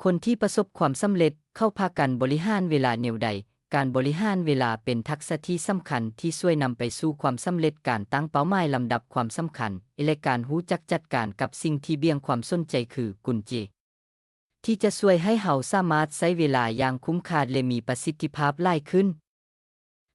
ຄົນທີ່ປະສົບຄວາມສຳເລັດ ເຂົາພາກັນບໍລິຫານເວລາແນວໃດ? ການບໍລິຫານເວລາເປັນທັກສະທີ່ສຳຄັນທີ່ຊ່ວຍນຳໄປສູ່ຄວາມສຳເລັດ, ການຕັ້ງເປົ້າໝາຍ, ລຳດັບຄວາມສຳຄັນ ແລະ ການຮູ້ຈັກຈັດການກັບສິ່ງທີ່ບ່ຽງຄວາມສົນໃຈ ຄືກຸນເຈ ທີ່ຈະຊ່ວຍໃຫ້ເຮົາສາມາດໃຊ້ເວລາຢ່າງຄຸ້ມຄ່າ ແລະ ມີປະສິດທິພາບຫຼາຍຂຶ້ນ.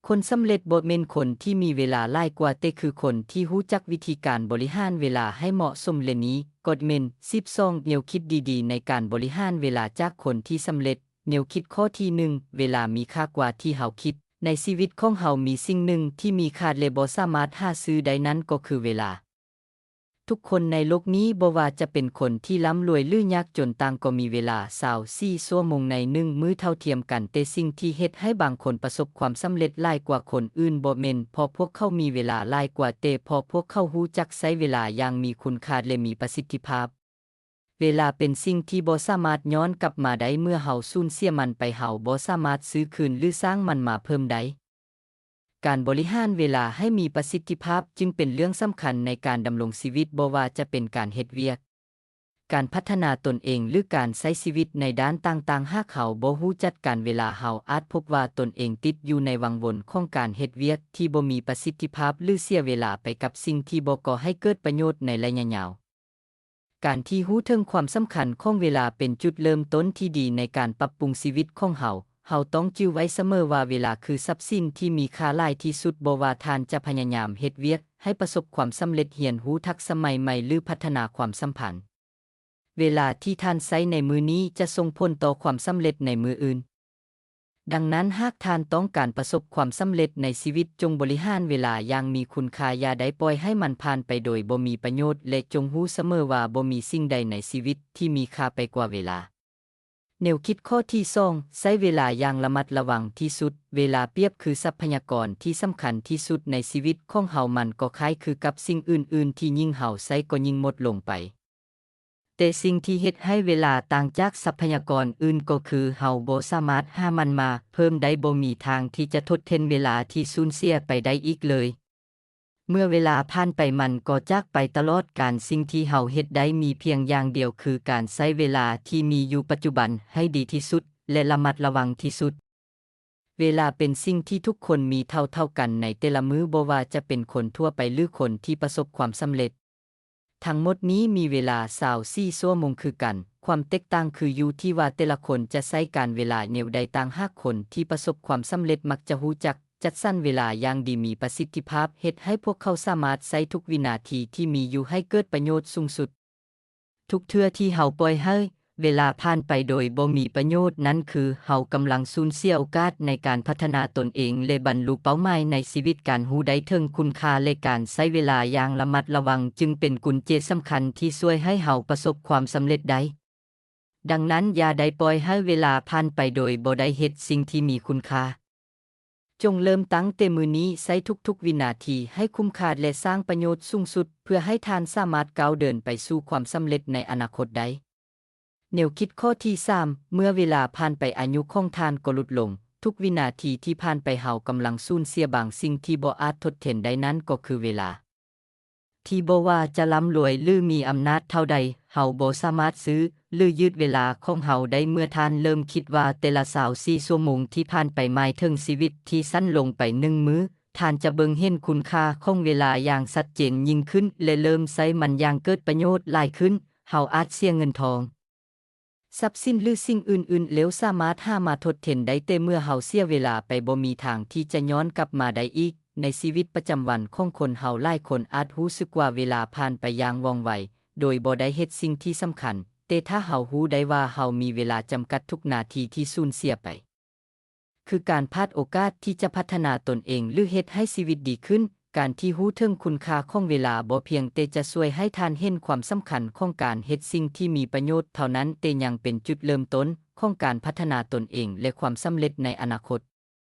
ຄົນສຳເລັດບໍ່ແມ່ນຄົນທີ່ມີເວລາຫຼາຍກວ່າ, ແຕ່ຄືຄົນທີ່ຮູ້ຈັກວິທີການບໍລິຫານເວລາໃຫ້ເໝາະສົມ, ແລະ ນີ້ກໍແມ່ນສິບສອງແນວຄິດດີໆໃນການບໍລິຫານເວລາຈາກຄົນທີ່ສຳເລັດ. ແນວຄິດຂໍ້ທີໜຶ່ງ, ເວລາມີຄ່າກວ່າທີ່ເຮົາຄິດ. ໃນຊີວິດຂອງເຮົາມີສິ່ງໜຶ່ງທີ່ມີຄ່າ ແລະ ບໍ່ສາມາດຫາຊື້ໄດ້, ນັ້ນກໍຄືເວລາ. ທຸກຄົນໃນໂລກນີ້, ບໍ່ວ່າຈະເປັນຄົນທີ່ລ່ຳລວຍ ຫຼື ຍາກຈົນ, ຕ່າງກໍມີເວລາຊາວສີ່ຊົ່ວໂມງໃນໜຶ່ງມື້ເທົ່າທຽມກັນ, ແຕ່ສິ່ງທີ່ເຮັດໃຫ້ບາງຄົນປະສົບຄວາມສຳເລັດຫຼາຍກວ່າຄົນອື່ນ ບໍ່ແມ່ນເພາະພວກເຂົາມີເວລາຫຼາຍກວ່າ, ແຕ່ເພາະພວກເຂົາຮູ້ຈັກໃຊ້ເວລາຢ່າງມີຄຸນຄ່າ ແລະ ມີປະສິດທິພາບ. ເວລາເປັນສິ່ງທີ່ບໍ່ສາມາດຍ້ອນກັບມາໄດ້, ເມື່ອເຮົາສູນເສຍມັນໄປ, ເຮົາບໍ່ສາມາດຊື້ຄືນ ຫຼື ສ້າງມັນມາເພີ່ມໄດ້. ການບໍລິຫານເວລາໃຫ້ມີປະສິດທິພາບຈຶ່ງເປັນເລື່ອງສຳຄັນໃນການດຳລົງຊີວິດ, ບໍ່ວ່າຈະເປັນການເຮັດວຽກ, ການພັດທະນາຕົນເອງ ຫຼື ການໃຊ້ຊີວິດໃນດ້ານຕ່າງໆ. ຫາກເຮົາບໍ່ຮູ້ຈັດການເວລາ, ເຮົາອາດພົບວ່າຕົນເອງຕິດຢູ່ໃນວັງວົນຂອງການເຮັດວຽກທີ່ບໍ່ມີປະສິດທິພາບ ຫຼື ເສຍເວລາໄປກັບສິ່ງທີ່ບໍ່ກໍ່ໃຫ້ເກີດປະໂຫຍດໃນໄລຍະຍາວ. ການທີ່ຮູ້ເຖິງຄວາມສຳຄັນຂອງເວລາເປັນຈຸດເລີ່ມຕົ້ນທີ່ດີໃນການປັບປຸງຊີວິດຂອງເຮົາ. ເຮົາຕ້ອງຈື່ໄວ້ສະເໝີວ່າເວລາຄືຊັບສິນທີ່ມີຄ່າຫຼາຍທີ່ສຸດ. ບໍ່ວ່າທ່ານຈະພະຍາຍາມເຮັດວຽກໃຫ້ປະສົບຄວາມສຳເລັດ, ຮຽນຮູ້ທັກສະໃໝ່ໆ ຫຼື ພັດທະນາຄວາມສຳພັນ, ເວລາທີ່ທ່ານໃຊ້ໃນມື້ນີ້ຈະສົ່ງຜົນຕໍ່ຄວາມສຳເລັດໃນມື້ອື່ນ. ດັ່ງນັ້ນ, ຫາກທ່ານຕ້ອງການປະສົບຄວາມສຳເລັດໃນຊີວິດ, ຈົ່ງບໍລິຫານເວລາຢ່າງມີຄຸນຄ່າ, ຢ່າໄດ້ປ່ອຍໃຫ້ມັນຜ່ານໄປໂດຍບໍ່ມີປະໂຫຍດ ແລະ ຈົ່ງຮູ້ສະເໝີວ່າບໍ່ມີສິ່ງໃດໃນຊີວິດທີ່ມີຄ່າໄປກວ່າເວລາ. ແນວຄິດຂໍ້ທີສອງ, ໃຊ້ເວລາຢ່າງລະມັດລະວັງທີ່ສຸດ. ເວລາປຽບຄືຊັບພະຍາກອນທີ່ສຳຄັນທີ່ສຸດໃນຊີວິດຂອງເຮົາ, ມັນກໍຄ້າຍຄືກັບສິ່ງອື່ນໆ ທີ່ຍິ່ງເຮົາໃຊ້ກໍຍິ່ງໝົດລົງໄປ. ແຕ່ສິ່ງທີ່ເຮັດໃຫ້ເວລາຕ່າງຈາກຊັບພະຍາກອນອື່ນກໍຄືເຮົາບໍ່ສາມາດຫາມັນມາເພີ່ມໄດ້, ບໍ່ມີທາງທີ່ຈະທົດແທນເວລາທີ່ສູນເສຍໄປໄດ້ອີກເລີຍ. ເມື່ອເວລາຜ່ານໄປ, ມັນກໍຈາກໄປຕະຫຼອດການ. ສິ່ງທີ່ເຮົາເຮັດໄດ້ມີພຽງຢ່າງດຽວ ຄືການໃຊ້ເວລາທີ່ມີຢູ່ປັດຈຸບັນໃຫ້ດີທີ່ສຸດ ແລະ ລະມັດລະວັງທີ່ສຸດ. ເວລາເປັນສິ່ງທີ່ທຸກຄົນມີເທົ່າໆກັນໃນແຕ່ລະມື້, ບໍ່ວ່າຈະເປັນຄົນທົ່ວໄປ ຫຼື ຄົນທີ່ປະສົບຄວາມສຳເລັດ. ທັງໝົດນີ້ມີເວລາຊາວສີ່ຊົ່ວໂມງຄືກັນ. ຄວາມແຕກຕ່າງຄືຢູ່ທີ່ວ່າແຕ່ລະຄົນຈະໃຊ້ການເວລາແນວໃດຕ່າງຫາກ. ຄົນທີ່ປະສົບຄວາມສຳເລັດມັກຈະຮູ້ຈັກຈັດສັນເວລາຢ່າງດີ, ມີປະສິດທິພາບ, ເຮັດໃຫ້ພວກເຂົາສາມາດໃຊ້ທຸກວິນາທີທີ່ມີຢູ່ໃຫ້ເກີດປະໂຫຍດສູງສຸດ. ທຸກເທື່ອທີ່ເຮົາປ່ອຍໃຫ້ເວລາຜ່ານໄປໂດຍບໍ່ມີປະໂຫຍດ, ນັ້ນຄືເຮົາກຳລັງສູນເສຍໂອກາດໃນການພັດທະນາຕົນເອງ ແລະ ບັນລຸເປົ້າໝາຍໃນຊີວິດ. ການຮູ້ໄດ້ເຖິງຄຸນຄ່າ ແລະ ການໃຊ້ເວລາຢ່າງລະມັດລະວັງຈຶ່ງເປັນກຸນເຈສຳຄັນທີ່ຊ່ວຍໃຫ້ເຮົາປະສົບຄວາມສຳເລັດໄດ້. ດັ່ງນັ້ນ, ຢ່າໄດ້ປ່ອຍໃຫ້ເວລາຜ່ານໄປໂດຍບໍ່ໄດ້ເຮັດສິ່ງທີ່ມີຄຸນຄ່າ. ຈົ່ງເລີ່ມຕັ້ງແຕ່ມື້ນີ້, ໃຊ້ທຸກໆວິນາທີໃຫ້ຄຸ້ມຄ່າ ແລະ ສ້າງປະໂຫຍດສູງສຸດ ເພື່ອໃຫ້ທ່ານສາມາດກ້າວເດີນໄປສູ່ຄວາມສຳເລັດໃນອະນາຄົດໄດ້. ແນວຄິດຂໍ້ທີສາມ, ເມື່ອເວລາຜ່ານໄປ, ອາຍຸຂອງທ່ານກໍຫຼຸດລົງ. ທຸກວິນາທີທີ່ຜ່ານໄປ, ເຮົາກຳລັງສູນເສຍບາງສິ່ງທີ່ບໍ່ອາດທົດແທນໄດ້, ນັ້ນກໍຄືເວລາ. ທີ່ບໍ່ວ່າຈະລ່ຳລວຍ ຫຼື ມີອຳນາດເທົ່າໃດ, ເຮົາບໍ່ສາມາດຊື້ ຫຼື ຍືດເວລາຂອງເຮົາໄດ້. ເມື່ອທ່ານເລີ່ມຄິດວ່າແຕ່ລະຊາວສີ່ຊົ່ວໂມງທີ່ຜ່ານໄປໝາຍເຖິງຊີວິດທີ່ສັ້ນລົງໄປໜຶ່ງມື້, ທ່ານຈະເບິ່ງເຫັນຄຸນຄ່າຂອງເວລາຢ່າງຊັດເຈນຍິ່ງຂຶ້ນ ແລະ ເລີ່ມໃຊ້ມັນຢ່າງເກີດປະໂຫຍດຫຼາຍຂຶ້ນ. ເຮົາອາດເສຍເງິນທອງ, ຊັບສິນ ຫຼື ສິ່ງອື່ນໆ ແລ້ວສາມາດຫາມາທົດແທນໄດ້, ແຕ່ເມື່ອເຮົາເສຍເວລາໄປ, ບໍ່ມີທາງທີ່ຈະຍ້ອນກັບມາໄດ້ອີກ. ໃນຊີວິດປະຈຳວັນຂອງຄົນເຮົາ, ຫຼາຍຄົນອາດຮູ້ສຶກວ່າເວລາຜ່ານໄປຢ່າງວ່ອງໄວ ໂດຍບໍ່ໄດ້ເຮັດສິ່ງທີ່ສຳຄັນ, ແຕ່ຖ້າເຮົາຮູ້ໄດ້ວ່າເຮົາມີເວລາຈຳກັດ, ທຸກນາທີທີ່ສູນເສຍໄປ ຄືການພາດໂອກາດທີ່ຈະພັດທະນາຕົນເອງ ຫຼື ເຮັດໃຫ້ຊີວິດດີຂຶ້ນ. ການທີ່ຮູ້ເຖິງຄຸນຄ່າຂອງເວລາ ບໍ່ພຽງແຕ່ຈະຊ່ວຍໃຫ້ທ່ານເຫັນຄວາມສຳຄັນຂອງການເຮັດສິ່ງທີ່ມີປະໂຫຍດເທົ່ານັ້ນ, ແຕ່ຍັງເປັນຈຸດເລີ່ມຕົ້ນຂອງການພັດທະນາຕົນເອງ ແລະ ຄວາມສຳເລັດໃນອະນາຄົດ.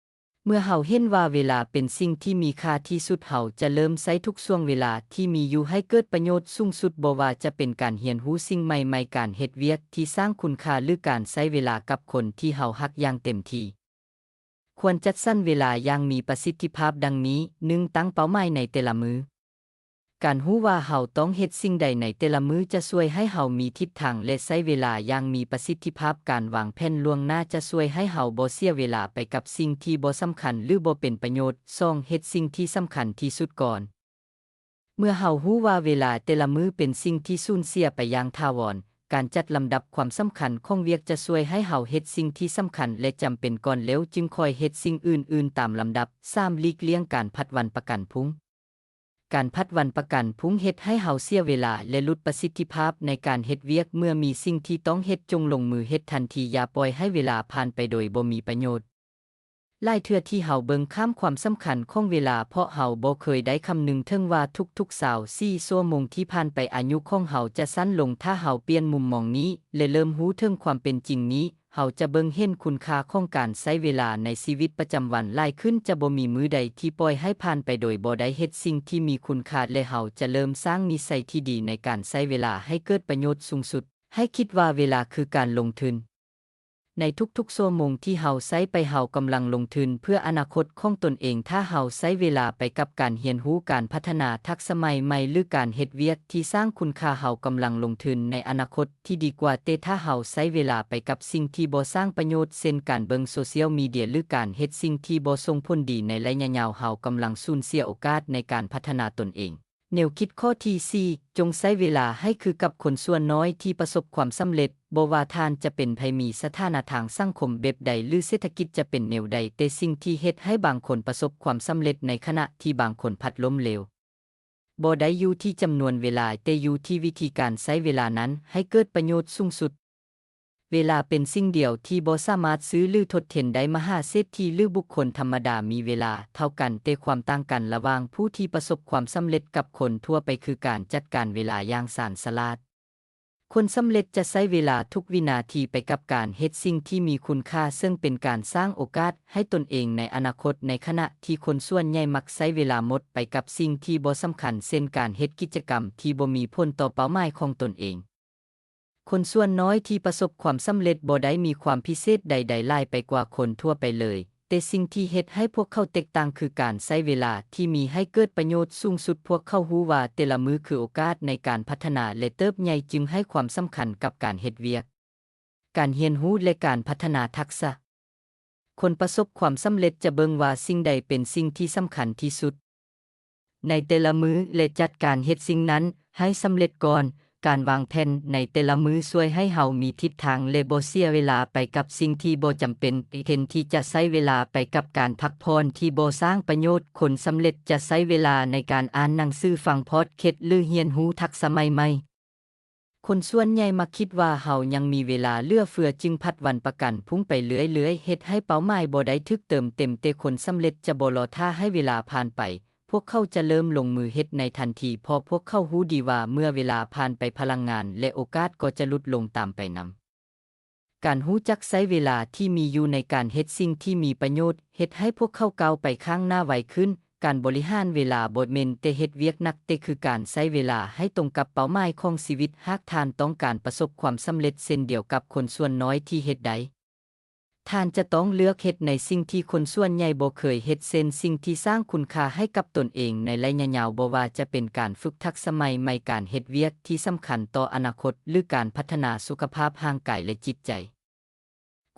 ເມື່ອເຮົາເຫັນວ່າເວລາເປັນສິ່ງທີ່ມີຄ່າທີ່ສຸດ, ເຮົາຈະເລີ່ມໃຊ້ທຸກຊ່ວງເວລາທີ່ມີຢູ່ໃຫ້ເກີດປະໂຫຍດສູງສຸດ, ບໍ່ວ່າຈະເປັນການຮຽນຮູ້ສິ່ງໃໝ່ໆ, ການເຮັດວຽກທີ່ສ້າງຄຸນຄ່າ ຫຼື ການໃຊ້ເວລາກັບຄົນທີ່ເຮົາຮັກຢ່າງເຕັມທີ່. ຄວນຈັດສັນເວລາຢ່າງມີປະສິດທິພາບດັ່ງນີ້: ໜຶ່ງ, ຕັ້ງເປົ້າໝາຍໃນແຕ່ລະມື້. ການຮູ້ວ່າເຮົາຕ້ອງເຮັດສິ່ງໃດໃນແຕ່ລະມື້ຈະຊ່ວຍໃຫ້ເຮົາມີທິດທາງ ແລະ ໃຊ້ເວລາຢ່າງມີປະສິດທິພາບ. ການວາງແຜນລ່ວງໜ້າຈະຊ່ວຍໃຫ້ເຮົາບໍ່ເສຍເວລາໄປກັບສິ່ງທີ່ບໍ່ສຳຄັນ ຫຼື ບໍ່ເປັນປະໂຫຍດ. ສອງ, ເຮັດສິ່ງທີ່ສຳຄັນທີ່ສຸດກ່ອນ. ເມື່ອເຮົາຮູ້ວ່າເວລາແຕ່ລະມື້ເປັນສິ່ງທີ່ສູນເສຍໄປຢ່າງຖາວອນ, ການຈັດລຳດັບຄວາມສຳຄັນຂອງວຽກຈະຊ່ວຍໃຫ້ເຮົາເຮັດສິ່ງທີ່ສຳຄັນ ແລະ ຈຳເປັນກ່ອນ ແລ້ວຈຶ່ງຄ່ອຍເຮັດສິ່ງອື່ນໆຕາມລຳດັບ. ສາມ, ຫຼີກລ່ຽງການຜັດວັນປະກັນພຸ່ງ. ການຜັດວັນປະກັນພຸ່ງເຮັດໃຫ້ເຮົາເສຍເວລາ ແລະ ຫຼຸດປະສິດທິພາບໃນການເຮັດວຽກ. ເມື່ອມີສິ່ງທີ່ຕ້ອງເຮັດ, ຈົ່ງລົງມືເຮັດທັນທີ, ຢ່າປ່ອຍໃຫ້ເວລາຜ່ານໄປໂດຍບໍ່ມີປະໂຫຍດ. ຫຼາຍເທື່ອທີ່ເຮົາເບິ່ງຂ້າມຄວາມສຳຄັນຂອງເວລາ ເພາະເຮົາບໍ່ເຄີຍໄດ້ຄຳນຶງເຖິງວ່າທຸກໆຊາວສີ່ຊົ່ວໂມງທີ່ຜ່ານໄປ, ອາຍຸຂອງເຮົາຈະສັ້ນລົງ. ຖ້າເຮົາປ່ຽນມຸມມອງນີ້ ແລະ ເລີ່ມຮູ້ເຖິງຄວາມເປັນຈິງນີ້, ເຮົາຈະເບິ່ງເຫັນຄຸນຄ່າຂອງການໃຊ້ເວລາໃນຊີວິດປະຈຳວັນຫຼາຍຂຶ້ນ. ຈະບໍ່ມີມື້ໃດທີ່ປ່ອຍໃຫ້ຜ່ານໄປໂດຍບໍ່ໄດ້ເຮັດສິ່ງທີ່ມີຄຸນຄ່າ, ແລະ ເຮົາຈະເລີ່ມສ້າງນິໄສທີ່ດີໃນການໃຊ້ເວລາໃຫ້ເກີດປະໂຫຍດສູງສຸດ. ໃຫ້ຄິດວ່າເວລາຄືການລົງທຶນ. ໃນທຸກໆຊົ່ວໂມງທີ່ເຮົາໃຊ້ໄປ, ເຮົາກຳລັງລົງທຶນເພື່ອອະນາຄົດຂອງຕົນເອງ. ຖ້າເຮົາໃຊ້ເວລາໄປກັບການຮຽນຮູ້, ການພັດທະນາທັກສະໃໝ່ໆ ຫຼື ການເຮັດວຽກທີ່ສ້າງຄຸນຄ່າ, ເຮົາກຳລັງລົງທຶນໃນອະນາຄົດທີ່ດີກວ່າ. ແຕ່ຖ້າເຮົາໃຊ້ເວລາໄປກັບສິ່ງທີ່ບໍ່ສ້າງປະໂຫຍດ, ເຊັ່ນ ການເບິ່ງໂຊຊຽວມີເດຍ ຫຼື ການເຮັດສິ່ງທີ່ບໍ່ສົ່ງຜົນດີໃນໄລຍະຍາວ, ເຮົາກຳລັງສູນເສຍໂອກາດໃນການພັດທະນາຕົນເອງ. ແນວຄິດຂໍ້ທີສີ່, ຈົ່ງໃຊ້ເວລາໃຫ້ຄືກັບຄົນສ່ວນນ້ອຍທີ່ປະສົບຄວາມສຳເລັດ. ບໍ່ວ່າທ່ານຈະເປັນໃຜ, ມີສະຖານະທາງສັງຄົມແບບໃດ ຫຼື ເສດຖະກິດຈະເປັນແນວໃດ, ແຕ່ສິ່ງທີ່ເຮັດໃຫ້ບາງຄົນປະສົບຄວາມສຳເລັດໃນຂະນະທີ່ບາງຄົນພັດລົ້ມເຫຼວ ບໍ່ໄດ້ຢູ່ທີ່ຈຳນວນເວລາ, ແຕ່ຢູ່ທີ່ວິທີການໃຊ້ເວລານັ້ນໃຫ້ເກີດປະໂຫຍດສູງສຸດ. ເວລາເປັນສິ່ງດຽວທີ່ບໍ່ສາມາດຊື້ ຫຼື ທົດແທນໄດ້. ມະຫາເສດຖີ ຫຼື ບຸກຄົນທຳມະດາມີເວລາເທົ່າກັນ, ແຕ່ຄວາມຕ່າງກັນລະຫວ່າງຜູ້ທີ່ປະສົບຄວາມສຳເລັດກັບຄົນທົ່ວໄປຄືການຈັດການເວລາຢ່າງຊານສະຫຼາດ. ຄົນສຳເລັດຈະໃຊ້ເວລາທຸກວິນາທີໄປກັບການເຮັດສິ່ງທີ່ມີຄຸນຄ່າ, ເຊິ່ງເປັນການສ້າງໂອກາດໃຫ້ຕົນເອງໃນອະນາຄົດ, ໃນຂະນະທີ່ຄົນສ່ວນໃຫຍ່ມັກໃຊ້ເວລາໝົດໄປກັບສິ່ງທີ່ບໍ່ສຳຄັນ, ເຊັ່ນ ການເຮັດກິດຈະກຳທີ່ບໍ່ມີຜົນຕໍ່ເປົ້າໝາຍຂອງຕົນເອງ. ຄົນສ່ວນນ້ອຍທີ່ປະສົບຄວາມສຳເລັດບໍ່ໄດ້ມີຄວາມພິເສດໃດໆຫຼາຍໄປກວ່າຄົນທົ່ວໄປເລີຍ, ແຕ່ສິ່ງທີ່ເຮັດໃຫ້ພວກເຂົາແຕກຕ່າງຄືການໃຊ້ເວລາທີ່ມີໃຫ້ເກີດປະໂຫຍດສູງສຸດ. ພວກເຂົາຮູ້ວ່າແຕ່ລະມື້ຄືໂອກາດໃນການພັດທະນາ ແລະ ເຕີບໃຫຍ່, ຈຶ່ງໃຫ້ຄວາມສຳຄັນກັບການເຮັດວຽກ, ການຮຽນຮູ້ ແລະ ການພັດທະນາທັກສະ. ຄົນປະສົບຄວາມສຳເລັດຈະເບິ່ງວ່າສິ່ງໃດເປັນສິ່ງທີ່ສຳຄັນທີ່ສຸດໃນແຕ່ລະມື້ ແລະ ຈັດການເຮັດສິ່ງນັ້ນໃຫ້ສຳເລັດກ່ອນ. ການວາງແຜນໃນແຕ່ລະມື້ຊ່ວຍໃຫ້ເຮົາມີທິດທາງ ແລະ ບໍ່ເສຍເວລາໄປກັບສິ່ງທີ່ບໍ່ຈຳເປັນ, ແທນທີ່ຈະໃຊ້ເວລາໄປກັບການພັກຜ່ອນທີ່ບໍ່ສ້າງປະໂຫຍດ. ຄົນສຳເລັດຈະໃຊ້ເວລາໃນການອ່ານໜັງສື, ຟັງພອດແຄສ ຫຼື ຮຽນຮູ້ທັກສະໃໝ່ໆ. ຄົນສ່ວນໃຫຍ່ມັກຄິດວ່າເຮົາຍັງມີເວລາເຫຼືອເຟືອ, ຈຶ່ງຜັດວັນປະກັນພຸ່ງໄປເລື້ອຍໆ, ເຮັດໃຫ້ເປົ້າໝາຍບໍ່ໄດ້ຖືກເຕີມເຕັມ. ແຕ່ຄົນສຳເລັດຈະບໍ່ລໍຖ້າໃຫ້ເວລາຜ່ານໄປ, ພວກເຂົາຈະເລີ່ມລົງມືເຮັດໃນທັນທີ, ເພາະພວກເຂົາຮູ້ດີວ່າເມື່ອເວລາຜ່ານໄປ, ພະລັງງານ ແລະ ໂອກາດກໍຈະຫຼຸດລົງຕາມໄປນຳ. ການຮູ້ຈັກໃຊ້ເວລາທີ່ມີຢູ່ໃນການເຮັດສິ່ງທີ່ມີປະໂຫຍດ ເຮັດໃຫ້ພວກເຂົາກ້າວໄປຂ້າງໜ້າໄວຂຶ້ນ. ການບໍລິຫານເວລາບໍ່ແມ່ນແຕ່ເຮັດວຽກໜັກ, ແຕ່ຄືການໃຊ້ເວລາໃຫ້ຕົງກັບເປົ້າໝາຍຂອງຊີວິດ. ຫາກທ່ານຕ້ອງການປະສົບຄວາມສຳເລັດເຊັ່ນດຽວກັບຄົນສ່ວນນ້ອຍທີ່ເຮັດໄດ້, ທ່ານຈະຕ້ອງເລືອກເຮັດໃນສິ່ງທີ່ຄົນສ່ວນໃຫຍ່ບໍ່ເຄີຍເຮັດ, ເຊັ່ນ ສິ່ງທີ່ສ້າງຄຸນຄ່າໃຫ້ກັບຕົນເອງໃນໄລຍະຍາວ, ບໍ່ວ່າຈະເປັນການຝຶກທັກສະໃໝ່ໆ, ການເຮັດວຽກທີ່ສຳຄັນຕໍ່ອະນາຄົດ, ຫຼື ການພັດທະນາສຸຂະພາບຮ່າງກາຍ ແລະ ຈິດໃຈ.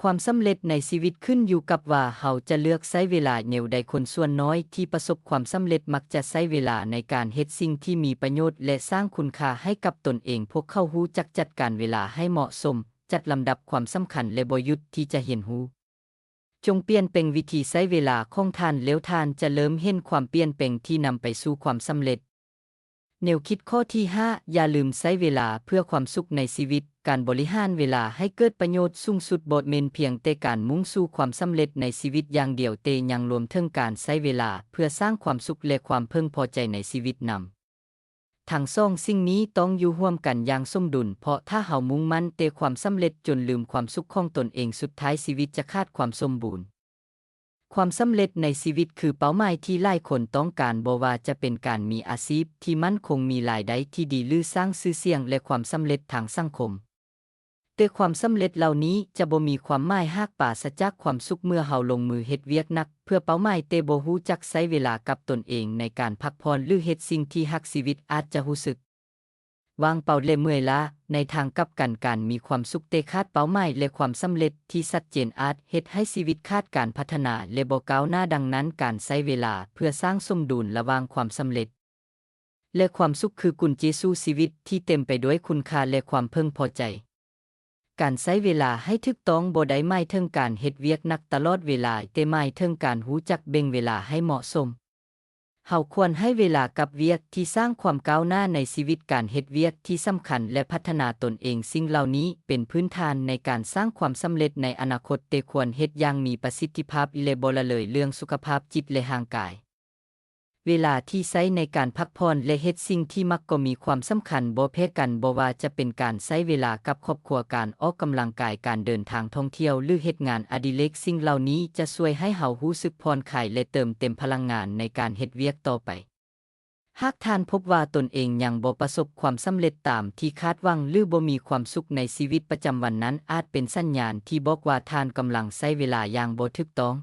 ຄວາມສຳເລັດໃນຊີວິດຂຶ້ນຢູ່ກັບວ່າເຮົາຈະເລືອກໃຊ້ເວລາແນວໃດ. ຄົນສ່ວນນ້ອຍທີ່ປະສົບຄວາມສຳເລັດມັກຈະໃຊ້ເວລາໃນການເຮັດສິ່ງທີ່ມີປະໂຫຍດ ແລະ ສ້າງຄຸນຄ່າໃຫ້ກັບຕົນເອງ. ພວກເຂົາຮູ້ຈັກຈັດການເວລາໃຫ້ເໝາະສົມ, ຈັດລຳດັບຄວາມສຳຄັນ ແລະ ບໍ່ຢຸດທີ່ຈະຮຽນຮູ້. ຈົ່ງປ່ຽນແປງວິທີໃຊ້ເວລາຂອງທ່ານ, ແລ້ວທ່ານຈະເລີ່ມເຫັນຄວາມປ່ຽນແປງທີ່ນຳໄປສູ່ຄວາມສຳເລັດ. ແນວຄິດຂໍ້ທີຫ້າ, ຢ່າລືມໃຊ້ເວລາເພື່ອຄວາມສຸກໃນຊີວິດ. ການບໍລິຫານເວລາໃຫ້ເກີດປະໂຫຍດສູງສຸດບໍ່ແມ່ນພຽງແຕ່ການມຸ່ງສູ່ຄວາມສຳເລັດໃນຊີວິດຢ່າງດຽວ, ແຕ່ຍັງລວມເຖິງການໃຊ້ເວລາເພື່ອສ້າງຄວາມສຸກ ແລະ ຄວາມເພິ່ງພໍໃຈໃນຊີວິດນຳ. ທັງສອງສິ່ງນີ້ຕ້ອງຢູ່ຮ່ວມກັນຢ່າງສົມດຸນ, ເພາະຖ້າເຮົາມຸ່ງໝັ້ນແຕ່ຄວາມສຳເລັດຈົນລືມຄວາມສຸກຂອງຕົນເອງ, ສຸດທ້າຍຊີວິດຈະຂາດຄວາມສົມບູນ. ຄວາມສຳເລັດໃນຊີວິດຄືເປົ້າໝາຍທີ່ຫຼາຍຄົນຕ້ອງການ, ບໍ່ວ່າຈະເປັນການມີອາຊີບທີ່ໝັ້ນຄົງ, ມີລາຍໄດ້ທີ່ດີ ຫຼື ສ້າງຊື່ສຽງ ແລະ ຄວາມສຳເລັດທາງສັງຄົມ. ແ ແຕ່ຄວາມສຳເລັດເຫຼົ່ານີ້ຈະບໍ່ມີຄວາມໝາຍຫາກປາສະຈາກຄວາມສຸກເມື່ອເຮົາລົງມືເຮັດວຽກໜັກເພື່ອເປົ້າໝາຍ ແຕ່ບໍ່ຮູ້ຈັກໃຊ້ເວລາກັບຕົນເອງໃນການພັກຜ່ອນ ຫຼື ເຮັດສິ່ງທີ່ຮັກ. ຊີວິດອາດຈະຮູ້ສຶກ ວ່າງເປົ່າ ແລະ ເມື່ອຍລ້າ. ໃນທາງກັບກັນ, ການມີຄວາມສຸກແຕ່ຂາດເປົ້າໝາຍ ແລະ ຄວາມສຳເລັດທີ່ຊັດເຈນ ອາດເຮັດໃຫ້ຊີວິດຂາດການພັດທະນາ ແລະ ບໍ່ກ້າວໜ້າ. ດັ່ງນັ້ນ, ການໃຊ້ເວລາເພື່ອສ້າງສົມດຸນລະຫວ່າງຄວາມສຳເລັດ ແລະ ຄວາມສຸກ ຄືກຸນເຈສູ່ຊີວິດທີ່ເຕັມໄປດ້ວຍຄຸນຄ່າ ແລະ ຄວາມເພິ່ງພໍໃຈ. ການໃຊ້ເວລາໃຫ້ຖືກຕ້ອງບໍ່ໄດ້ໝາຍເຖິງການເຮັດວຽກໜັກຕະຫຼອດເວລາ, ແຕ່ໝາຍເຖິງການຮູ້ຈັກແບ່ງເວລາໃຫ້ເໝາະສົມ. ເຮົາຄວນໃຫ້ເວລາກັບວຽກທີ່ສ້າງຄວາມກ້າວໜ້າໃນຊີວິດ, ການເຮັດວຽກທີ່ສຳຄັນ ແລະ ພັດທະນາຕົນເອງ. ສິ່ງເຫຼົ່ານີ້ເປັນພື້ນຖານໃນການສ້າງຄວາມສຳເລັດໃນອະນາຄົດ, ແຕ່ຄວນເຮັດຢ່າງມີປະສິດທິພາບ ແລະ ບໍ່ລະເລີຍເລື່ອງສຸຂະພາບຈິດ ແລະ ຮ່າງກາຍ. ເວລາທີ່ໃຊ້ໃນການພັກຜ່ອນ ແລະ ເຮັດສິ່ງທີ່ມັກກໍມີຄວາມສຳຄັນບໍ່ແພ້ກັນ, ບໍ່ວ່າຈະເປັນການໃຊ້ເວລາກັບຄອບຄົວ, ການອອກກຳລັງກາຍ, ການເດີນທາງທ່ອງທ່ຽວ ຫຼື ເຮັດງານອະດິເລກ. ສິ່ງເຫຼົ່ານີ້ຈະຊ່ວຍໃຫ້ເຮົາຮູ້ສຶກຜ່ອນຄາຍ ແລະ ເຕີມເຕັມພະລັງງານໃນການເຮັດວຽກຕໍ່ໄປ. ຫາກທ່ານພົບວ່າຕົນເອງຍັງບໍ່ປະສົບຄວາມສຳເລັດຕາມທີ່ຄາດຫວັງ ຫຼື ບໍ່ມີຄວາມສຸກໃນຊີວິດປະຈຳວັນ, ນັ້ນອາດເປັນສັນຍານທີ່ບອກວ່າທ່ານກຳລັງໃຊ້ເວລາຢ່າງບໍ່ຖືກຕ້ອງ.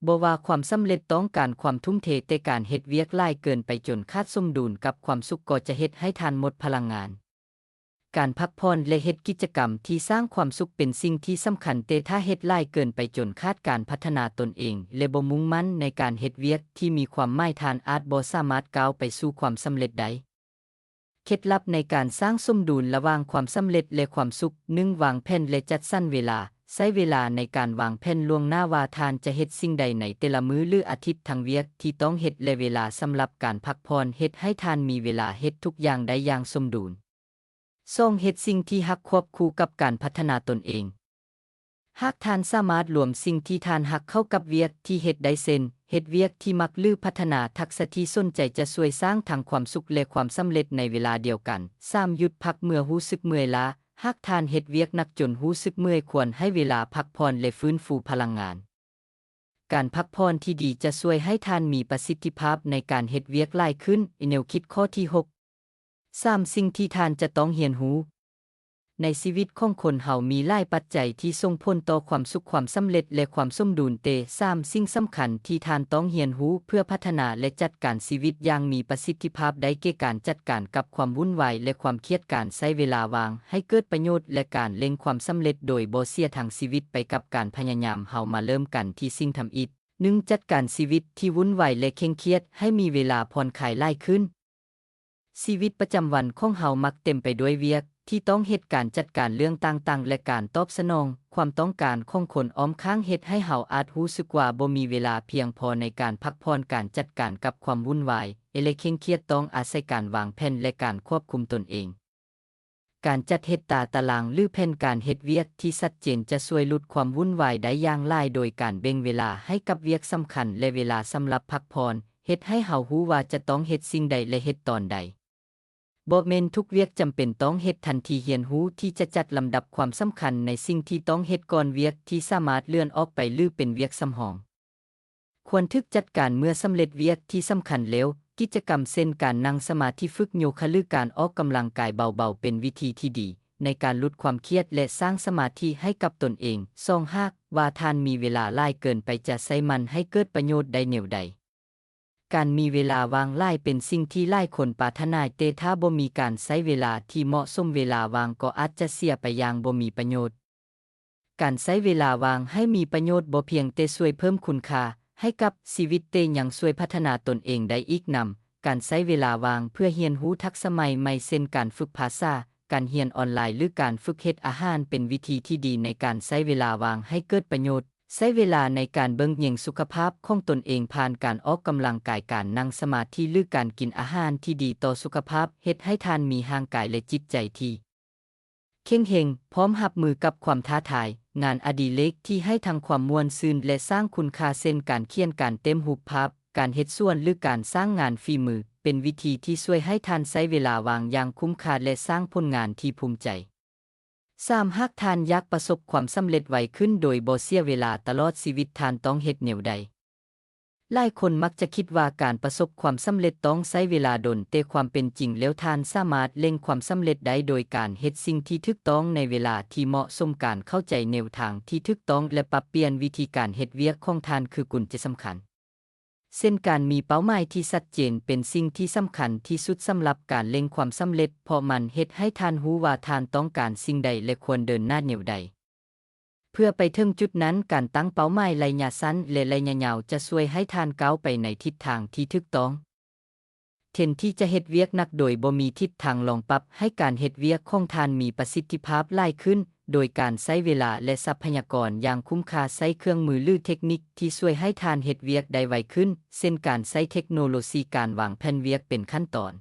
ບໍ່ວ່າຄວາມສຳເລັດຕ້ອງການຄວາມທຸ່ມເທ, ແຕ່ການເຮັດວຽກຫຼາຍເກີນໄປຈົນຂາດສົມດຸນກັບຄວາມສຸກກໍຈະເຮັດໃຫ້ທ່ານໝົດພະລັງງານ. ການພັກຜ່ອນ ແລະ ເຮັດກິດຈະກຳທີ່ສ້າງຄວາມສຸກເປັນສິ່ງທີ່ສຳຄັນ, ແຕ່ຖ້າເຮັດຫຼາຍເກີນໄປຈົນຂາດການພັດທະນາຕົນເອງ ແລະ ບໍ່ມຸ່ງໝັ້ນໃນການເຮັດວຽກທີ່ມີຄວາມໝາຍ, ທ່ານອາດບໍ່ສາມາດກ້າວໄປສູ່ຄວາມສຳເລັດໄດ້. ເຄັດລັບໃນການສ້າງສົມດຸນລະຫວ່າງຄວາມສຳເລັດ ແລະ ຄວາມສຸກ. ໜຶ່ງ, ວາງແຜນ ແລະ ຈັດສັນເວລາ. ໃຊ້ເວລາໃນການວາງແຜນລ່ວງໜ້າວ່າທ່ານຈະເຮັດສິ່ງໃດໃນແຕ່ລະມື້ ຫຼື ອາທິດ, ທັງວຽກທີ່ຕ້ອງເຮັດ ແລະ ເວລາສຳລັບການພັກຜ່ອນ, ເຮັດໃຫ້ທ່ານມີເວລາເຮັດທຸກຢ່າງໄດ້ຢ່າງສົມດຸນ. ສອງ, ເຮັດສິ່ງທີ່ຮັກຄວບຄູ່ກັບການພັດທະນາຕົນເອງ. ຫາກທ່ານສາມາດລວມສິ່ງທີ່ທ່ານຮັກເຂົ້າກັບວຽກທີ່ເຮັດໄດ້, ເຊັ່ນ ເຮັດວຽກທີ່ມັກ ຫຼື ພັດທະນາທັກສະທີ່ສົນໃຈ, ຈະຊ່ວຍສ້າງທັງຄວາມສຸກ ແລະ ຄວາມສຳເລັດໃນເວລາດຽວກັນ. ສາມ, ຢຸດພັກເມື່ອຮູ້ສຶກເມື່ອຍລ້າ. ຫາກທ່ານເຮັດວຽກໜັກຈົນຮູ້ສຶກເມື່ອຍ, ຄວນໃຫ້ເວລາພັກຜ່ອນ ແລະ ຟື້ນຟູພະລັງງານ. ການພັກຜ່ອນທີ່ດີຈະຊ່ວຍໃຫ້ທ່ານມີປະສິດທິພາບໃນການເຮັດວຽກຫຼາຍຂຶ້ນ. ແນວຄິດຂໍ້ທີຫົກ. ສາມ, ສິ່ງທີ່ທ່ານຈະຕ້ອງຮຽນຮູ້. ໃນຊີວິດຂອງຄົນເຮົາມີຫຼາຍປັດໄຈທີ່ສົ່ງຜົນຕໍ່ຄວາມສຸກ, ຄວາມສຳເລັດ ແລະ ຄວາມສົມດຸນ, ແຕ່ສາມສິ່ງສຳຄັນທີ່ທ່ານຕ້ອງຮຽນຮູ້ເພື່ອພັດທະນາ ແລະ ຈັດການຊີວິດຢ່າງມີປະສິດທິພາບໄດ້ແກ່ ການຈັດການກັບຄວາມວຸ່ນວາຍ ແລະ ຄວາມຄຽດ, ການໃຊ້ເວລາວ່າງໃຫ້ເກີດປະໂຫຍດ ແລະ ການເລັ່ງຄວາມສຳເລັດໂດຍບໍ່ເສຍທັງຊີວິດໄປກັບການພະຍາຍາມ. ເຮົາມາເລີ່ມກັນທີ່ສິ່ງທຳອິດ. ໜຶ່ງ, ຈັດການຊີວິດທີ່ວຸ່ນວາຍ ແລະ ເຄັ່ງຄຽດໃຫ້ມີເວລາຜ່ອນຄາຍຫຼາຍຂຶ້ນ. ຊີວິດປະຈຳວັນຂອງເຮົາມັກເຕັມໄປດ້ວຍວຽກທີ່ຕ້ອງເຮັດ, ການຈັດການເລື່ອງຕ່າງໆ ແລະ ການຕອບສະໜອງຄວາມຕ້ອງການຂອງຄົນອ້ອມຂ້າງ ເຮັດໃຫ້ເຮົາອາດຮູ້ສຶກວ່າບໍ່ມີເວລາພຽງພໍໃນການພັກຜ່ອນ. ການຈັດການກັບຄວາມວຸ່ນວາຍ ແລະ ເຄັ່ງຄຽດຕ້ອງອາໄສການວາງແຜນ ແລະ ການຄວບຄຸມຕົນເອງ. ການຈັດເຮັດຕາຕະລາງ ຫຼື ແຜນການເຮັດວຽກທີ່ຊັດເຈນຈະຊ່ວຍຫຼຸດຄວາມວຸ່ນວາຍໄດ້ຢ່າງຫຼາຍ ໂດຍການແບ່ງເວລາໃຫ້ກັບວຽກສຳຄັນ ແລະ ເວລາສຳລັບພັກຜ່ອນ, ເຮັດໃຫ້ເຮົາຮູ້ວ່າຈະຕ້ອງເຮັດສິ່ງໃດ ແລະ ເຮັດຕອນໃດ. ບໍ່ແມ່ນທຸກວຽກຈຳເປັນຕ້ອງເຮັດທັນທີ. ຮຽນຮູ້ທີ່ຈະຈັດລຳດັບຄວາມສຳຄັນໃນສິ່ງທີ່ຕ້ອງເຮັດກ່ອນ, ວຽກທີ່ສາມາດເລື່ອນອອກໄປ ຫຼື ເປັນວຽກສຳຮອງ ຄວນຖືກຈັດການເມື່ອສຳເລັດວຽກທີ່ສຳຄັນແລ້ວ. ກິດຈະກຳເຊັ່ນການນັ່ງສະມາທິ, ຝຶກໂຍຄະ ຫຼື ການອອກກຳລັງກາຍເບົາໆ ເປັນວິທີທີ່ດີໃນການຫຼຸດຄວາມຄຽດ ແລະ ສ້າງສະມາທິໃຫ້ກັບຕົນເອງ. ສອງ, ຫາກວ່າທ່ານມີເວລາຫຼາຍເກີນໄປ, ຈະໃຊ້ມັນໃຫ້ເກີດປະໂຫຍດໄດ້ແນວໃດ? ການມີເວລາວ່າງຫຼາຍເປັນສິ່ງທີ່ຫຼາຍຄົນປາດຖະໜາ, ແຕ່ຖ້າບໍ່ມີການໃຊ້ເວລາທີ່ເໝາະສົມ, ເວລາວ່າງກໍອາດຈະເສຍໄປຢ່າງບໍ່ມີປະໂຫຍດ. ການໃຊ້ເວລາວ່າງໃຫ້ມີປະໂຫຍດບໍ່ພຽງແຕ່ຊ່ວຍເພີ່ມຄຸນຄ່າໃຫ້ກັບຊີວິດ, ແຕ່ຍັງຊ່ວຍພັດທະນາຕົນເອງໄດ້ອີກນຳ. ການໃຊ້ເວລາວ່າງເພື່ອຮຽນຮູ້ທັກສະໃໝ່ໃໝ່ ເຊັ່ນ ການຝຶກພາສາ, ການຮຽນອອນລາຍ ຫຼື ການຝຶກເຮັດອາຫານ ເປັນວິທີທີ່ດີໃນການໃຊ້ເວລາວ່າງໃຫ້ເກີດປະໂຫຍດ. ໃຊ້ເວລາໃນການເບິ່ງແຍງສຸຂະພາບຂອງຕົນເອງ ຜ່ານການອອກກຳລັງກາຍ, ການນັ່ງສະມາທິ ຫຼື ການກິນອາຫານທີ່ດີຕໍ່ສຸຂະພາບ ເຮັດໃຫ້ທ່ານມີຮ່າງກາຍ ແລະ ຈິດໃຈທີ່ເຂັ້ມແຮງ, ພ້ອມຮັບມືກັບຄວາມທ້າທາຍ. ງານອະດິເລກທີ່ໃຫ້ທັງຄວາມມ່ວນຊື່ນ ແລະ ສ້າງຄຸນຄ່າ ເຊັ່ນ ການຂຽນ, ການເຕັມຮູບພາບ, ການເຮັດສວນ ຫຼື ການສ້າງງານຝີມື ເປັນວິທີທີ່ຊ່ວຍໃຫ້ທ່ານໃຊ້ເວລາວ່າງຢ່າງຄຸ້ມຄ່າ ແລະ ສ້າງຜົນງານທີ່ພູມໃຈ. ສາມ, ຫາກທ່ານຢາກປະສົບຄວາມສຳເລັດໄວຂຶ້ນໂດຍບໍ່ເສຍເວລາຕະຫຼອດຊີວິດ, ທ່ານຕ້ອງເຮັດແນວໃດ? ຫຼາຍຄົນມັກຈະຄິດວ່າການປະສົບຄວາມສຳເລັດຕ້ອງໃຊ້ເວລາດົນ, ແຕ່ຄວາມເປັນຈິງແລ້ວທ່ານສາມາດເລັ່ງຄວາມສຳເລັດໄດ້ໂດຍການເຮັດສິ່ງທີ່ຖືກຕ້ອງໃນເວລາທີ່ເໝາະສົມ. ການເຂົ້າໃຈແນວທາງທີ່ຖືກຕ້ອງ ແລະ ປັບປ່ຽນວິທີການເຮັດວຽກຂອງທ່ານຄືກຸນແຈສຳຄັນ. ເຊັ່ນ ການມີເປົ້າໝາຍທີ່ຊັດເຈນເປັນສິ່ງທີ່ສຳຄັນທີ່ສຸດສຳລັບການເລັ່ງຄວາມສຳເລັດ, ເພາະມັນເຮັດໃຫ້ທ່ານຮູ້ວ່າທ່ານຕ້ອງການສິ່ງໃດ ແລະ ຄວນເດີນໜ້າແນວໃດ. ເພື່ອໄປເຖິງຈຸດນັ້ນ, ການຕັ້ງເປົ້າໝາຍໄລຍະສັ້ນ ແລະ ໄລຍະຍາວຈະຊ່ວຍໃຫ້ທ່ານກ້າວໄປໃນທິດທາງທີ່ຖືກຕ້ອງ. ແທນທີ່ຈະເຮັດວຽກໜັກໂດຍບໍ່ມີທິດທາງ, ລອງປັບໃຫ້ການເຮັດວຽກຂອງທ່ານມີປະສິດທິພາບຫຼາຍຂຶ້ນ ໂດຍການໃຊ້ເວລາ ແລະ ຊັບພະຍາກອນຢ່າງຄຸ້ມຄ່າ, ໃຊ້ເຄື່ອງມື ຫຼື ເທັກນິກທີ່ຊ່ວຍໃຫ້ທ່ານເຮັດວຽກໄດ້ໄວຂຶ້ນ, ເຊັ່ນ ການໃຊ້ເທັກໂນໂລຊີ, ການວາງແຜນວຽກເປັນຂັ້ນຕອນ,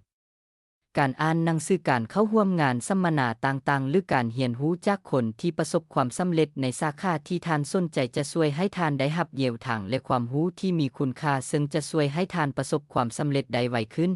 ການອ່ານໜັງສື, ການເຂົ້າຮ່ວມງານສຳມະນາຕ່າງໆ ຫຼື ການຮຽນຮູ້ຈາກຄົນທີ່ປະສົບຄວາມສຳເລັດໃນສາຂາທີ່ທ່ານສົນໃຈ ຈະຊ່ວຍໃຫ້ທ່ານໄດ້ຮັບແນວທາງ ແລະ ຄວາມຮູ້ທີ່ມີຄຸນຄ່າ, ເຊິ່ງຈະຊ່ວຍໃຫ້ທ່ານປະສົບຄວາມສຳເລັດໄດ້ໄວຂຶ້ນ.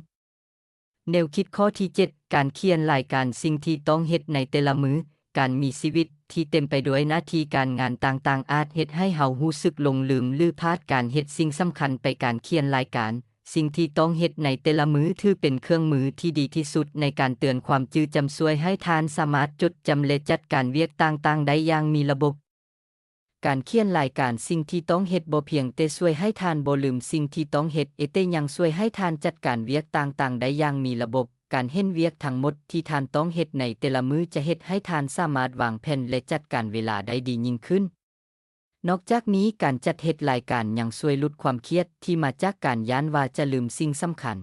ແນວຄິດຂໍ້ທີເຈັດ ການຂຽນລາຍການສິ່ງທີ່ຕ້ອງເຮັດໃນແຕ່ລະມື້. ການມີຊີວິດທີ່ເຕັມໄປດ້ວຍໜ້າທີ່ການງານຕ່າງໆ ອາດເຮັດໃຫ້ເຮົາຮູ້ສຶກຫຼົງລືມ ຫຼື ພາດການເຮັດສິ່ງສຳຄັນໄປ. ການຂຽນລາຍການສິ່ງທີ່ຕ້ອງເຮັດໃນແຕ່ລະມື້ ຖືເປັນເຄື່ອງມືທີ່ດີທີ່ສຸດໃນການເຕືອນຄວາມຈື່ຈຳ, ຊ່ວຍໃຫ້ທ່ານສາມາດຈົດຈຳ ແລະ ຈັດການວຽກຕ່າງໆໄດ້ຢ່າງມີລະບົບ. ການຂຽນລາຍການສິ່ງທີ່ຕ້ອງເຮັດບໍ່ພຽງແຕ່ຊ່ວຍໃຫ້ທ່ານບໍ່ລືມສິ່ງທີ່ຕ້ອງເຮັດ, ແຕ່ຍັງຊ່ວຍໃຫ້ທ່ານຈັດການວຽກຕ່າງໆໄດ້ຢ່າງມີລະບົບ. ການເຫັນວຽກທັງໝົດທີ່ທ່ານຕ້ອງເຮັດໃນແຕ່ລະມື້ຈະເຮັດໃຫ້ທ່ານສາມາດວາງແຜນ ແລະ ຈັດການເວລາໄດ້ດີຍິ່ງຂຶ້ນ. ນອກຈາກນີ້, ການຈັດເຮັດລາຍການຍັງຊ່ວຍຫຼຸດຄວາມຄຽດທີ່ມາຈາກການຢ້ານວ່າຈະລືມສິ່ງສຳຄັນ.